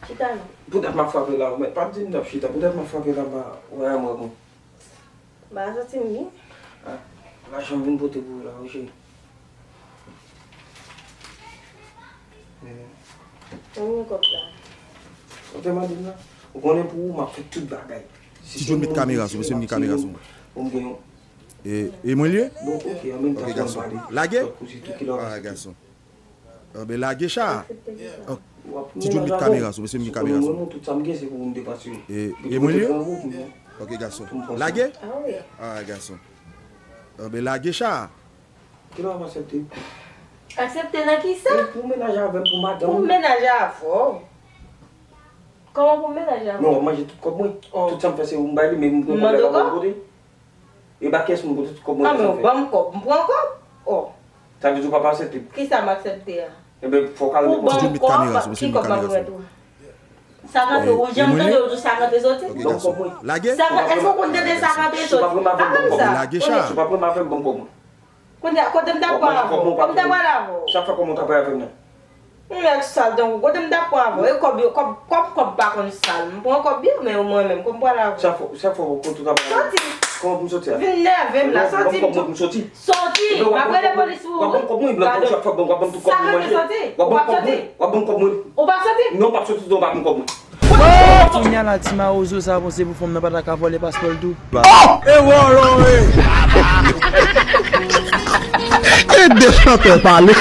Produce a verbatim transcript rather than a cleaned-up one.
Chita non. Poutèt m ap frape la, ou mèt pa di m n ap chita. Poutèt m ap frape la, m pa wè mwen bon. M pa santi m byen. Ah, lajan m vin pote pou ou la, wi, cheri. Eh. Mwen gen kòb la. Ou te mande m la? Ou konnen pou ou, m ap fè tout bagay. Si Ti John, met kamera sou, mesye, met kamera sou. Ou m gen yon. E, e mwen li ye? Bon, ok, an menm tan ke w ap pale. Lage? Kòk kouzi tou ki lòt. Ah, gason. Anben, lage cha. Ti John, met kamera sou, mesye, met kamera sou. Tout sa m gen, se pou m depanse. E, e mwen li ye? Ok, gason. Lage? Ah, gason. Anben, lage cha. Kilè w ap aksepte? Aksepte nan ki sa? Pou menaj avè m, pou madanm. Pou menaj avè w? Kòman pou menaj avè w? Men w ap manje tout kòb mwen. Tout sa m fè se ou m bay li, men m gen kòb la pa bò kote. E ba kiyès moun kote tout kòb mwen fè sa m fè? Ah, men ou ban m kòb, m pran kòb. Oh. Sa vle di ou pa pa aksepte m? Kisa m aksepte a? Enben, fò w ka reponn. Ou ban m kòb, ki kòb m ap remèt ou? Sa k antre, ou janm tande yo di sa k antre soti? Ban m kòb mwen. Lage? Sa k, èske ou konn tande sa k antre soti? Si w p ap renmen avè m, ban m kòb mwen. Lage cha. Si w p ap renmen avè m, ban m kòb mwen. Kounye a, kote m t ap pran avè w? Kòm m t ap pran avè w? Sa fè kòman w t ap pran avè m nan? Yon nèg sal tankou, kote m t ap pran avè w? E kòb yo, kòb, kòm kòb pa konn sal, m pran kòb yo, men mwen menm, kòm m pran avè w? Sa fè, sa fè w konn tout ap pran avè m? Soti! Kòman pou m sòti a? Vin nève m la, soti m di w. Soti! M ap rele polis pou ou wi. W ap ban m kòb mwen, blan konn chak fwa ban m, w ap ban m tout kòb mwen manje. W ap ban m kòb mwen, w ap ban m kòb mwen. Ou p ap soti? Non, w p ap soti, non, w p ap ban m kòb mwen. Kounye a la, ti mawozo sa panse pou fanm nan pa ta ka vòlè paspò l tou. E wòlò e! Kite de chantè pale.